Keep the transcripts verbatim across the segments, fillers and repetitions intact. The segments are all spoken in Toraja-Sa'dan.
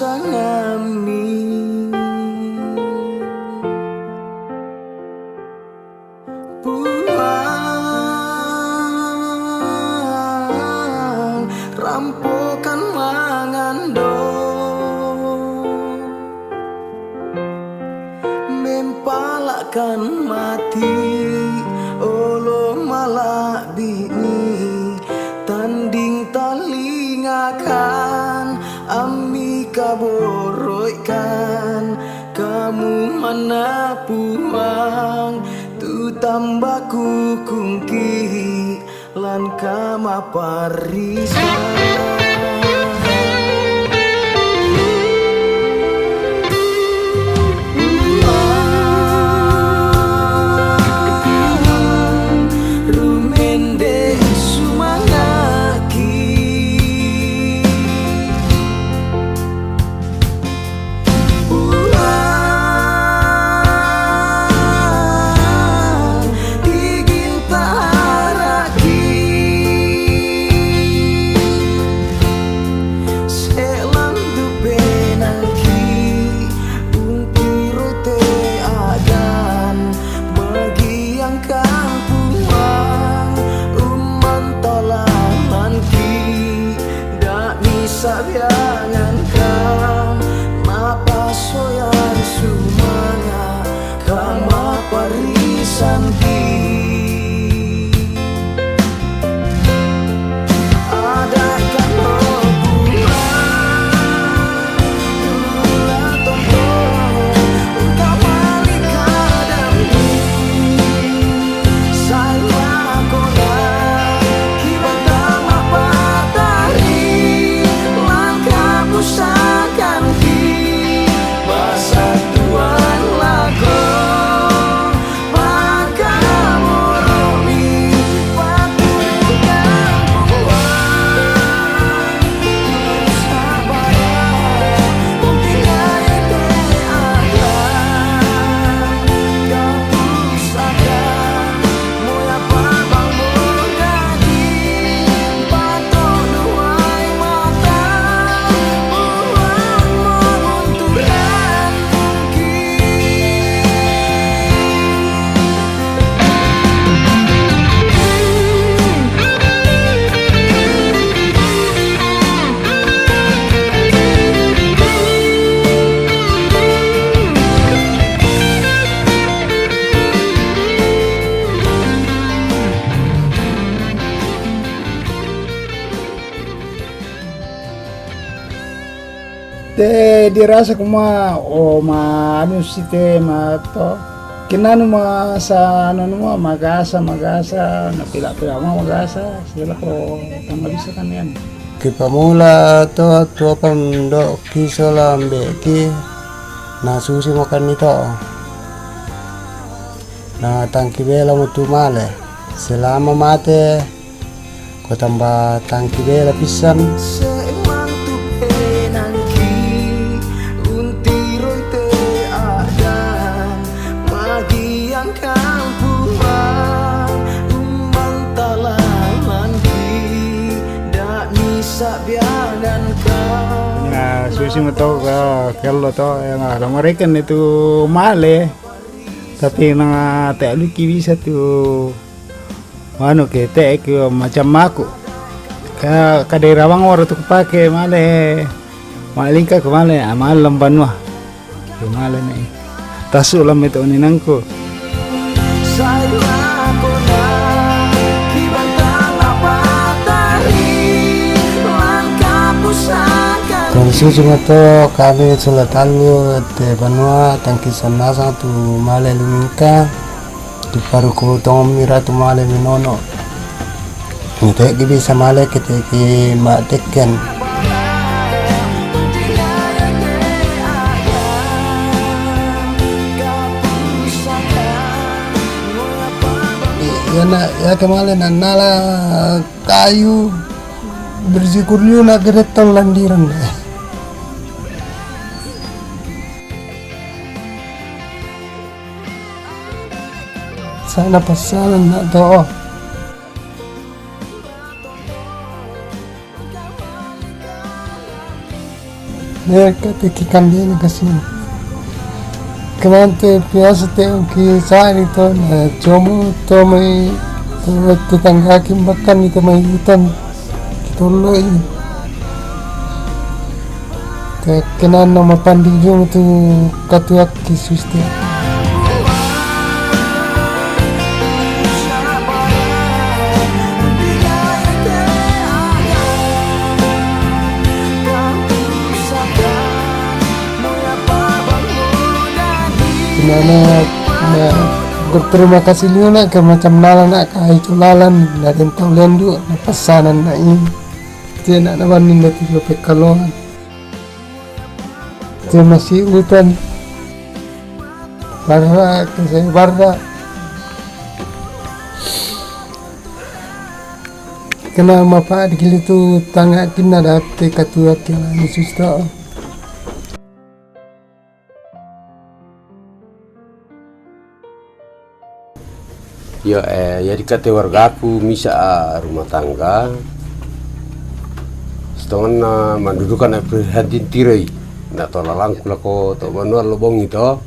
Ngami puang rampokan mangando, mempalakkan mati, olo malak bini, tanding talingakan ami kaboroikan, kamu mana puang tu tamba kukungki lan kama parisa. Rumende sumangaki. Puang tigin taraki, selang dupenangki, untiru te agan, magiangkan puang, umman talamanki. Dak misa biangan kam, mapasoyan sumanga, kama parisanki. Ada kano pulang, tula tonton, ungkap balik kadang. Sai lakona kiban tama patari, langkah pusangkanki, basatuan lako pakamoromi, patukan puang. Te dirasa kuma o ma anu site ma to. Kinanu ma sa anu ma magasa magasa na pila pila ma magasa sila ko tama bisa kan yan. Kipamula to tua pando kisola mbeki na susi makan ni to. Na tangki bela mo tumale. Selama mate ko tamba tangki bela pisan. Semantu penangki untiroi te adan magiang kampuang umban talamanki dak misa biangan kau. Na susi mo to ka kello to ya na mereka itu male. Tapi na te luki bisa tu anu ke te ke macam aku. Ka kadai rawang ora tu pake male. Malingka ke male amal lambanua. Ke male nai. Tasu lam itu ni nangku. Kondisi cuma to kami sudah talu te banua tangkisan nasang tu male lumingka. Tu paruku tong mira tu male minono. Ni te ki bisa male kete ki ma tekken. Ya na ya ke male na nala kayu bersyukur liu na geretong landiran. Sana pasalan na to. Mereka te ki kandena kasi. Kenante biasa te ki sari to na jomo to mai to tetangga ki bahkan itu mai hutan ki toloi. Te kenana mapandi jomo tu katuak ki suste. Nana, na, berterima kasih liu na ke macam nala na ka itu lalan na den tau lendu na pasanan na ini. Te na na bani na tiga pekaloan. Te masih hutan. Barra, ke saya barra. Kena mapa di kili tu tanga kina date katuak kila Yesus to. Yo, eh, jadi kate wargaku misa, ah, rumah tangga. Setengahna mandudukan ai prihatin tiroi. Na to lalangku lako to banua lo bongi to.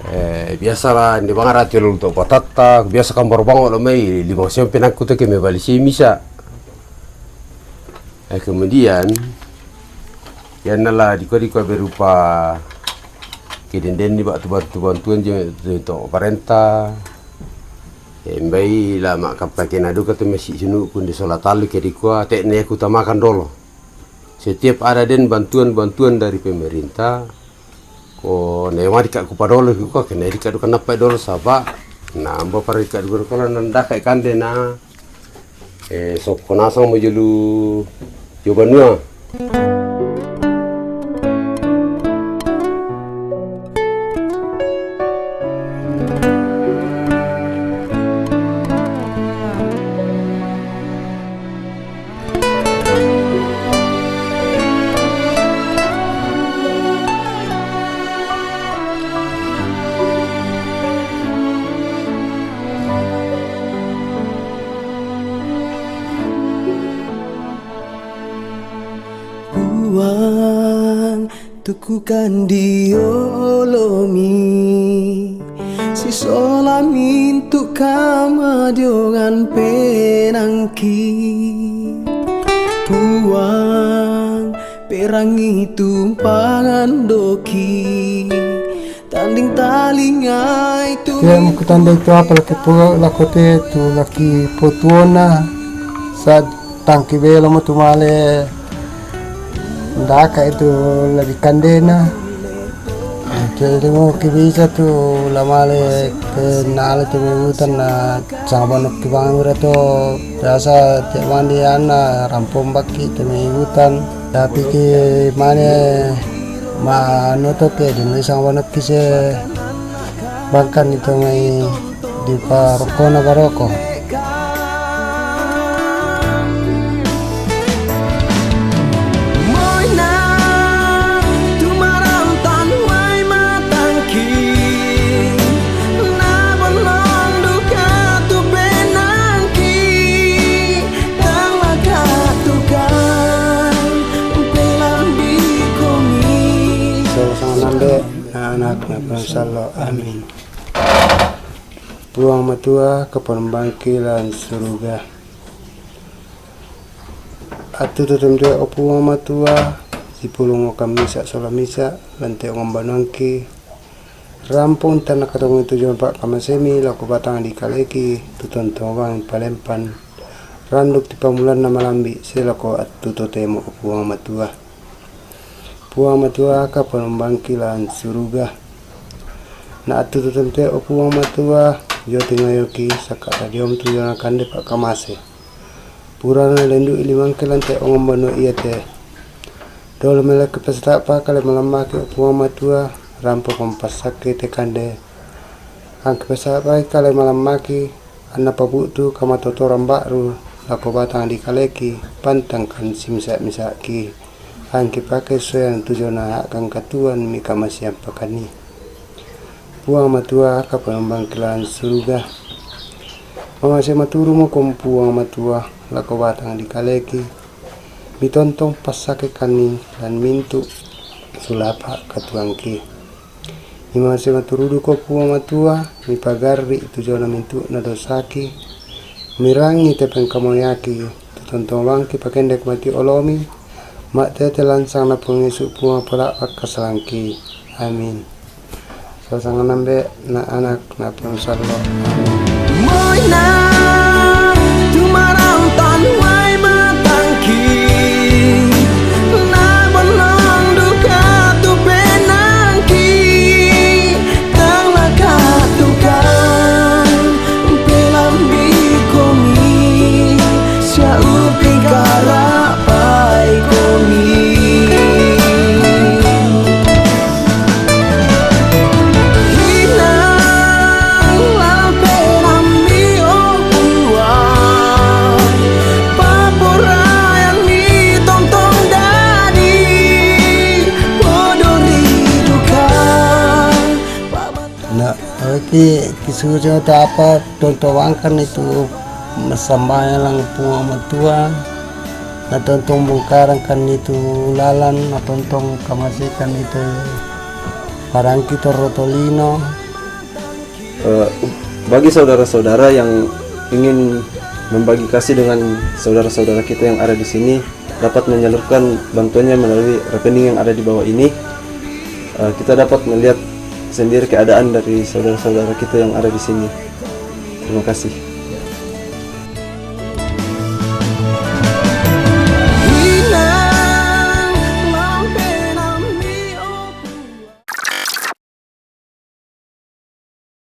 Eh, biasalah, ndi bangara ti lo to patatta, biasa kambar bango lo mai, lima siang penakku to ke me bali si misa. Eh, kemudian, ya nala diko-diko berupa kedenden ni batu-batu bantuan je, je to parenta. Eh, mbai la maka pakena duka te mesi sunu kunde sola tali ke dikua, te ne aku tamakan dolo. Setiap ada den bantuan-bantuan dari pemerintah, ko ne wadi ka kupadolo ki ko, kena dika duka napai dolo saba. Na, mbo pare ka duka kola nandaka kande na. Eh, sokko nasang mo julu jo banua. Puang, tukukan diolomi, si sola mintu kamajogan penangki. Puang, perangi tumpangan doki, tanding talingai tu. Te mukutanda itu apa laki puang lako te tu laki potuona. Saat tangki belo mo tu male. Ndaka itu lagi kandena. Jadi mo ki bisa tu lamale ke nale tu mai hutan na sanga banok ki bangun to biasa te mandi ana rampong baki tu mai hutan. Tapi ki mane ma noto ke di mai sanga banok ki se bangkan itu mai di parokona baroko. Sama-sama nande, anak, anak, amin. Puang Matua, kapanumbangki lan suruga. Atu totem te o Puang Matua, sipulung o kamisa sola misa, lante o ngambanangki. Rampung tana katong itu jompa kamasemi, lako batang di kaleki, tuton tongobang palempan. Randuk ti pamulan na malambi, selako atu totemo o Puang Matua. Puang Matua, kapanumbangki lan suruga. Na atu totem te o Puang Matua, jo tingayoki saka tadiom tu jona kande pakamase. Purana lendu ilimangki lante ongom banua iate. Dolo meleke pesata pa kale malamaki o Puang Matua, rampo kompasake te kande. Angki pesata pa kale malamaki, Anna pabutu kamatotoran ba'ru lako batang di kaleki, pantangkan simisa-misaki. Angki pake soyan tujona akan katuan mi kamasian pakani. Puang Matua, kapanumbangki lan suruga. Mamase maturu mo kom Puang Matua lako batang di kaleki. Mi tontong passakekanni lan mintu' sulapa' katuangki. Mimase maturuduko Puang Matua, mipagarri' tu jolo mintu'na dosaki, mirangi te pengkamoyaki, tu tontong bangki pakendek mati olomi, ma'tete lansang na Puang Yesu Puang pola' pakkasalangki. Amin. Sassanganambe na anak na Puang Sallo. Amin. Moina tumarang tanuai matangki, na bonnang duka tu penangki, tang laka tukang pelambi komi, siaupi karapai komi. Hinang lampe rambi o Puang, paporaianni tontong dadi, podori duka. Na, oke, kisujo ta apa, tontong bangkan itu massambayang lang Puang Matua, na tontong bongkarangkan itu lalan, na tontong kamasekan itu parangki torro tolino. Eh, bagi saudara-saudara yang ingin membagi kasih dengan saudara-saudara kita yang ada di sini, dapat menyalurkan bantuannya melalui rekening yang ada di bawah ini. Eh, kita dapat melihat sendiri keadaan dari saudara-saudara kita yang ada di sini. Terima kasih.